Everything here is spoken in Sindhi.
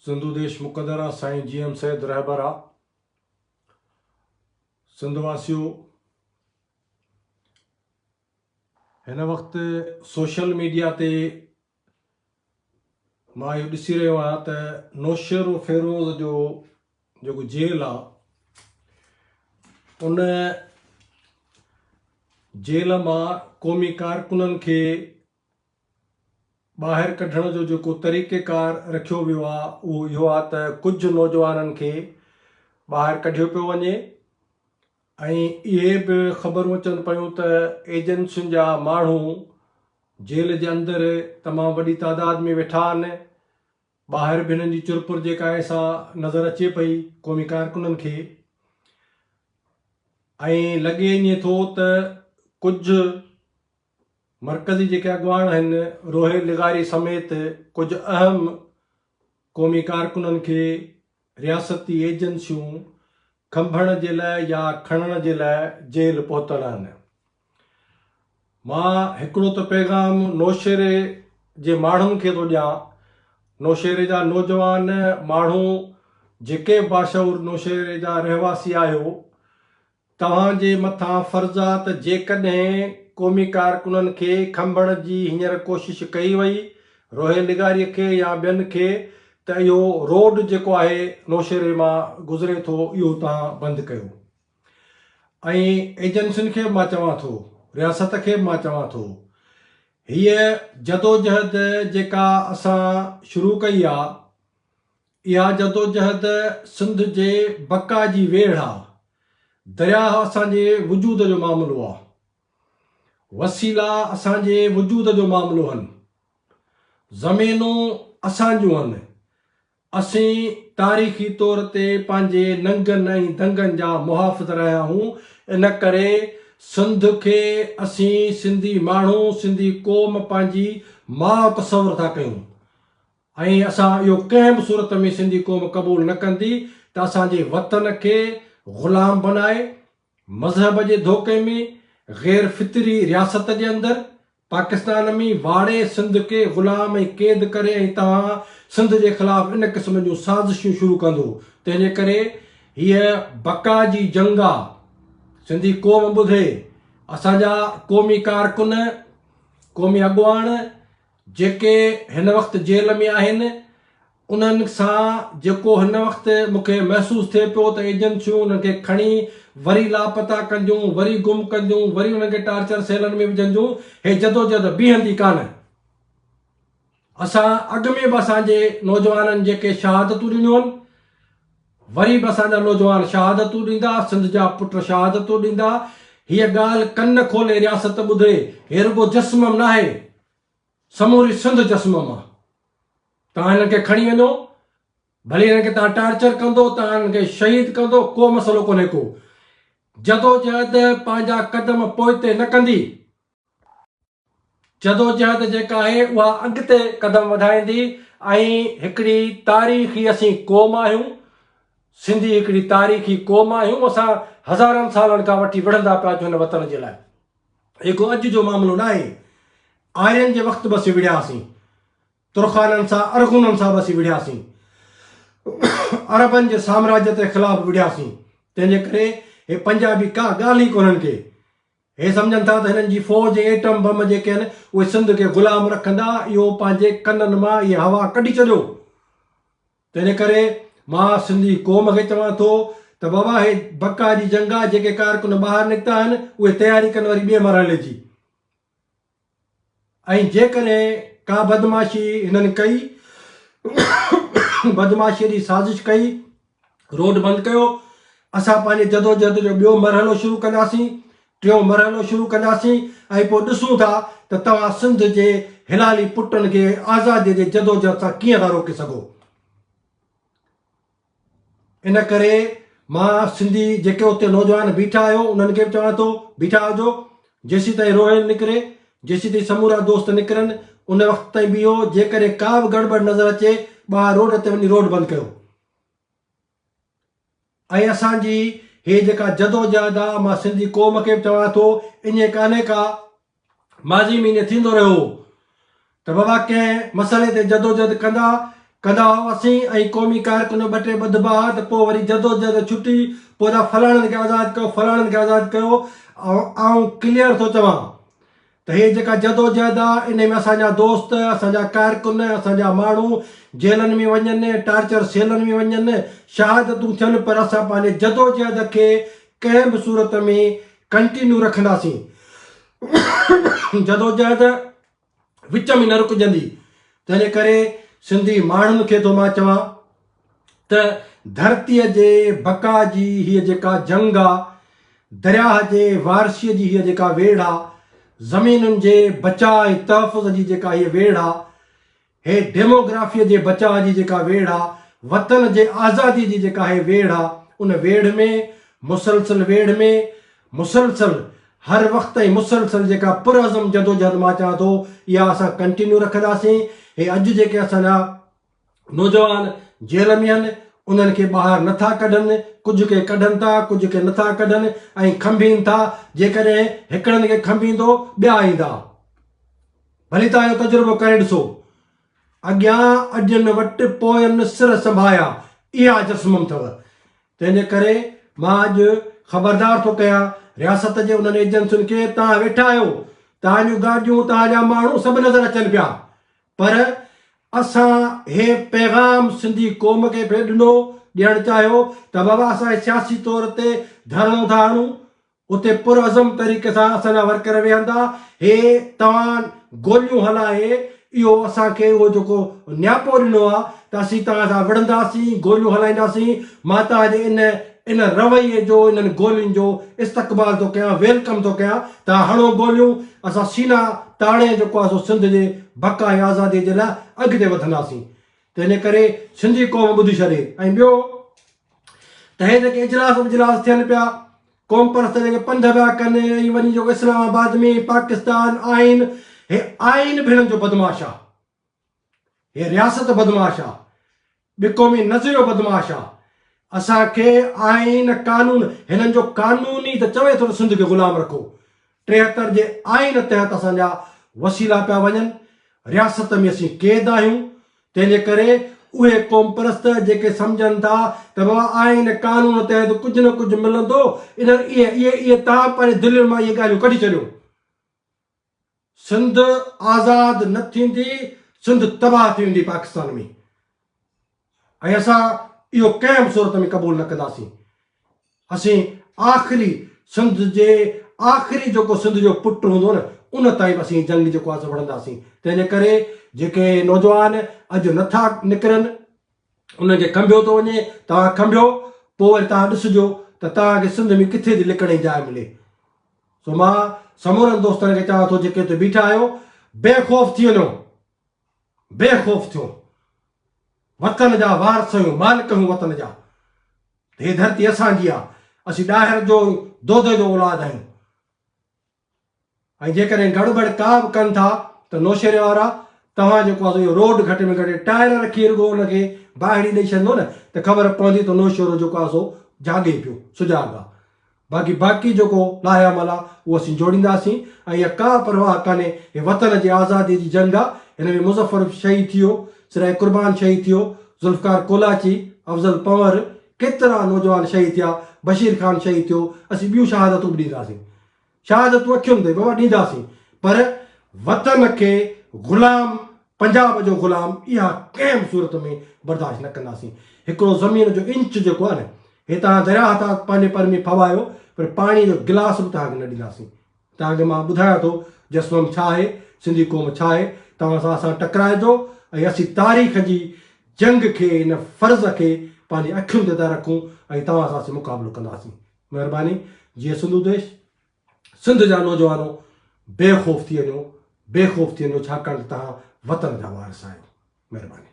سنڌو ديش مقدر آ سائين جي ايم سيد رهبر آ سنڌ واسيو هن وقت سوشل ميڊيا تي مان اهو ڏسي رهيو آهيان ته نوشهرو فيروز جو جيڪو جيل آ ان جيل مان قومي ڪارڪنن کي ٻاهر ڪڍڻ جو جيڪو طريقيڪار رکيو ويو آهي اهو اهو آهي ته ڪجهه نوجوانن کي ٻاهر ڪڍيو پيو وڃي ۽ اهي به خبرون اچن پيون ته ايجنسين جا ماڻهو جيل جي اندر تمام وڏي تعداد ۾ ويٺا آهن ٻاهر به هنن جي چرپر جيڪا آهي سا نظر اچي پئي قومي ڪارڪنن کي ۽ لڳي ائين ٿو ته ڪجهه مرڪزي جيڪي اڳواڻ آهن، روهيل لغاري سميت ڪجهه اهم قومي ڪارڪنن کي رياستي ايجنسيون کنڀڻ جي لاء يا کڻڻ جي لاء جيل پهتل آهن. مان هڪڙو ته پيغام نوشهري جي ماڻهن کي ٿو ڏيان، نوشهري جا نوجوان ماڻهو جيڪي به باشعور نوشهري جا رهواسي آهيو، توهان جي مٿان فرض آ ته جيڪڏهن قومي ڪارڪنن کي کنڀڻ جي هينئر ڪوشش ڪئي وئي، روهيل لغاري کي يا ٻين کي، ته اهو روڊ جيڪو آهي نوشهري مان گذري ٿو اهو توهان بند ڪيو. ۽ ايجنسين کي به مان چوان ٿو، رياست کي به مان چوان ٿو، هيء جدوجهد جيڪا اسان شروع ڪئي آ، اها جدوجهد سنڌ جي بقا جي ويڙهه آ. درياهه اسان جي وجود جو معاملو آ. وسيلا اسان جي وجود جو معاملو هن. زمينون اسان جون هن. اسين تاريخي طور تي پنهنجي ننگن ۽ دنگن جا محافظ رهيا آهيون. ان ڪري سنڌ کي اسين سنڌي ماڻهو، سنڌي قوم پنهنجي ماء تصور ٿا ڪيون. ۽ اسان اهو ڪنهن به صورت ۾ سنڌي قوم قبول نه ڪندي ته اسان جي وطن کي غلام بنائي مذهب جي ڌوڪي ۾ غير فطري رياست جي اندر پاڪستان ۾ واڙي سنڌ کي غلام ۽ قيد ڪري ۽ توهان سنڌ جي خلاف ان قسم جون سازشون شروع ڪندو تنهن جي ڪري هيء بقا جي جنگ آ سنڌي قوم ٻڌي اسان جا قومي ڪارڪن قومي اڳواڻ جيڪي هن وقت جيل ۾ آهن انهن سان جيڪو هن وقت مون کي محسوس ٿئي پيو ته ايجنسيون انهن کي کڻي وري لاپتا ڪنديون وري گم ڪنديون وري انهن کي ٽارچر سيلن ۾ وجهنديون هي جدوجهد بيهندي ڪانه. اسان اڳ ۾ به اسان جي نوجوانن جيڪي شهادتون ڏنيون آهن وري به اسان جا نوجوان شهادتون ڏيندا سنڌ جا پٽ شهادتون ڏيندا هيء ڳالهه ڪن کولي رياست ٻڌي هي رڳو جسمم ناهي سموري سنڌ جسمم آ. توهان هنن کي کڻي وڃو، ڀلي هنن کي توهان ٽارچر ڪندو، توهان هنن کي شهيد ڪندو، ڪو مسئلو ڪونهي ڪو. جدوجهد پنهنجا قدم پوئتي نه ڪندي. جدوجهد جيڪا آهي اها اڳتي قدم وڌائيندي ۽ هڪڙي تاريخي اسين قوم آهيون، سنڌي هڪڙي تاريخي قوم آهيون، اسان هزارن سالن کان وٺي وڙهندا پيا اچون هن وطن جي لاء. هي ڪو اڄ جو معاملو ناهي. آرين جي وقت به اسين وڙهياسين. ترخانن سان، ارغونن سان به اسين وڙهياسين. عربن جي سامراجيت جي خلاف به وڙهياسين. تنهن جي ڪري هي پنجابي ڪا ڳالهه ئي ڪونهن ڪي. هي سمجهن ٿا ته هنن جي فوج ۽ ايٽم بم جيڪي آهن اهي سنڌ کي غلام رکندا. اهو پنهنجي ڪنن مان اهي هوا ڪڍي ڇڏيو. تنهن ڪري مان سنڌي قوم کي چوان ٿو ته بابا هي بقا جي جنگ آ جيڪي ڪارڪن ٻاهر نڪتا آهن اهي تياري ڪن وري ٻئي مرحلي جي ۽ جيڪڏهن ڪا بدمعاشي هنن ڪئي بدمعاشي جي سازش ڪئي روڊ بند ڪيو، اسان پنهنجي جدوجهد جو ٻيو مرحلو شروع ڪنداسين، ٽيون مرحلو شروع ڪنداسين ۽ پوء ڏسون ٿا ته توهان سنڌ جي هلالي پٽن کي آزادي جي جدوجهد سان ڪيئن ٿا روڪي سگهو. ان ڪري مان سنڌي جيڪي اتي نوجوان بيٺا آهيو انهن کي به چوان ٿو بيٺا هجو جيسيتائين روهيل نڪري جيسيتائين سمورا دوست نڪرن ان وقت تائين بيهو جيڪڏهن ڪا به گڙٻڙ نظر اچي ٻاهر روڊ تي وڃي روڊ بند ڪيو. ۽ اسان جي هي جيڪا جدوجهد آ مان سنڌي قوم کي به چوان ٿو ائين ڪانهي ڪا ماضي ۾ ائين ٿيندو رهيو هو ته بابا ڪنهن مسئلي تي جدوجهد ڪندا ڪندا هئاسين ۽ قومي ڪارڪن ٻه ٽي ٻڌبا ها ته پوء وري جدوجهد ڇٽي پوء ته فلاڻن کي آزاد ڪيو فلاڻن کي آزاد ڪيو. آئون ڪليئر ٿو چوان ته هي جيڪا جدوجهد آ انهي ۾ اسان جا دوست، اسان جا ڪارڪن، اسان جا ماڻهو جيلن ۾ وڃن، ٽارچر سيلن ۾ وڃن، شهادتون ٿين پر اسان پنهنجي جدوجهد کي ڪنهن به صورت ۾ ڪنٽينيو رکنداسين. جدوجهد وچ ۾ نه رڪجندي. تنهنجي ڪري سنڌي ماڻهن کي ٿو مان چوان ته ڌرتيء جي بقا جي هيء جيڪا جنگ آ، درياهه جي وارثيء جي هيء جيڪا ويڙهه آ، زمينن جي بچاء ۽ تحفظ جي جيڪا هيء ويڙهه آ، هي ڊيموگرافيء جي بچاء جي جيڪا ويڙهه آ، وطن جي آزاديء جي جيڪا هي ويڙهه آ، ان ويڙهه ۾، مسلسل ويڙهه ۾، مسلسل، هر وقت ۽ مسلسل جيڪا پرعزم جدوجهد مان چوان ٿو، اها اسان ڪنٽينيو رکنداسين. هي اڄ جيڪي اسان جا نوجوان جيل ۾ آهن، انهن کي ٻاهر نه ٿا ڪڍن، ڪجهه کي ڪڍن ٿا، ڪجهه کي نه ٿا ڪڍن ۽ کنڀين ٿا، جيڪڏهن هڪڙن کي کنڀيندو، ٻيا ايندا. ڀلي توهان اهو تجربو ڪري ڏسو. اڳيان اڏين وٽ پوين سر سنڀايا، اها جسمم اٿو. تنهن جي ڪري مان اڄ خبردار ٿو ڪيان رياست جي انهن ايجنسين کي، توهان ويٺا آهيو، توهان جون گاڏيون، توهان جا ماڻهو سڀ نظر اچن پيا، پر اسان هي پيغام سنڌي قوم کي به ڏنو، ڏيڻ چاهيو ته بابا اسان سياسي طور تي ڌرڻو ٿا هڻون، اتي پرعزم طريقي سان اسان جا ورڪر ويهندا، هي توهان گوليون هلائي اهو اسان کي اهو جيڪو نياپو ڏنو آهي ته اسين توهان سان وڙهنداسين، گوليون هلائينداسين، مان توهان جي ان ان رويي جو انهن گولين جو استقبال ٿو ڪيان، welcome ٿو ڪيان، توهان هڻو گوليون، اسان سينا تاڻي جيڪو آهي سو سنڌ جي بقا ۽ آزادي جي لاء اڳتي وڌنداسين. تنهنجي ڪري سنڌي قوم ٻڌي ڇڏي ۽ ٻيو ته هي جيڪي اجلاس اجلاس ٿين پيا قومپرست جيڪي پنڌ پيا ڪن ۽ وڃي جيڪو اسلام آباد ۾ پاڪستان آئين هي آئين به هنن جو بدمعاش آ هي رياست بدمعاش آ ٻقومي نظريو بدمعاش آ اسان کي آئين قانون هنن جو قانون ئي ته چوي ٿو ته سنڌ کي غلام رکو 73 جي آئين تحت اسان جا وسيلا پيا وڃن رياست ۾ اسين قيد آهيون، تنهن جي ڪري اهي قومپرست جيڪي سمجهن ٿا ته بابا آئين قانون تحت ڪجهه نه ڪجهه ملندو، انهن اهي اهي اهي توهان پنهنجي دلين مان اهي ڳالهيون ڪڍي ڇڏيو. سنڌ آزاد نه ٿيندي، سنڌ تباهه ٿي ويندي پاڪستان ۾ ۽ اسان اهو ڪنهن به صورت ۾ قبول نه ڪنداسين. اسين آخري سنڌ جي آخري جيڪو سنڌ جو پٽ هوندو نه ان تائين به اسين جنگ جيڪو آهي سو وڙهنداسين. تنهن جي ڪري جيڪي نوجوان اڄ نه ٿا نڪرن انهن کي کنڀيو ٿو وڃي، توهان کنڀيو پوء وري توهان ڏسجو ته توهان کي سنڌ ۾ ڪٿي ٿي لڪڻ جي جاء ملي. سو مان سمورن دوستن کي چوان ٿو جيڪي اتي بيٺا آهيو بي خوف ٿي وڃو، بي خوف ٿيو، وطن جا وارث آهيون، مالڪ آهيون وطن جا. هي ڌرتي اسان جي آ، اسين ڏاهر جو ۽ دودي جو اولاد آهيون ۽ جيڪڏهن گڙٻڙ ڪا به ڪن ٿا ته نوشهري وارا توهان جيڪو آ سو اهو روڊ گهٽ ۾ گهٽ ٽائر رکي رڳو ان کي باهڙي ڏئي ڇڏندو نه ته خبر پوندي ته نوشهرو جيڪو آ سو جاڳي پيو، سجاڳ آ. باقي باقي جيڪو لائحه عمل آ اهو اسين جوڙينداسين ۽ اها ڪا پرواهه ڪانهي هي وطن جي آزادي جي جنگ آ هن ۾ مظفر شهيد ٿي ويو سرائي قربان شهيد ٿي ويو ذوالفقار ڪولاچي افضل پنور ڪيترا نوجوان شهيد ٿيا بشير خان شهيد ٿيو اسين ٻيون شهادتون به ڏينداسين شهادتون اکين تي بابا ڏينداسين پر وطن کي غلام پنجاب جو غلام اها ڪنهن به صورت ۾ برداشت نه ڪنداسين. هڪڙو زمين جو انچ جيڪو آهي نه هي توهان درياهه تان پنهنجي پر ۾ ڦٻايو پر پاڻي جو گلاس به توهان کي نه ڏينداسين. توهان کي مان ٻڌايان ٿو جسمم ڇا آهي، سنڌي قوم ڇا آهي، توهان سان اسان ٽڪرائجو ۽ اسين تاريخ جي جنگ کي ان فرض کي پنهنجي اکين تي ٿا رکون ۽ توهان سان اسين مقابلو ڪنداسين. مهرباني. جيئي سنڌو ديش. سنڌ جا نوجوانو بي خوف ٿي وڃو بي خوف ٿي وڃو ڇاڪاڻ ته توهان وطن جا وارث آهيو مهرباني.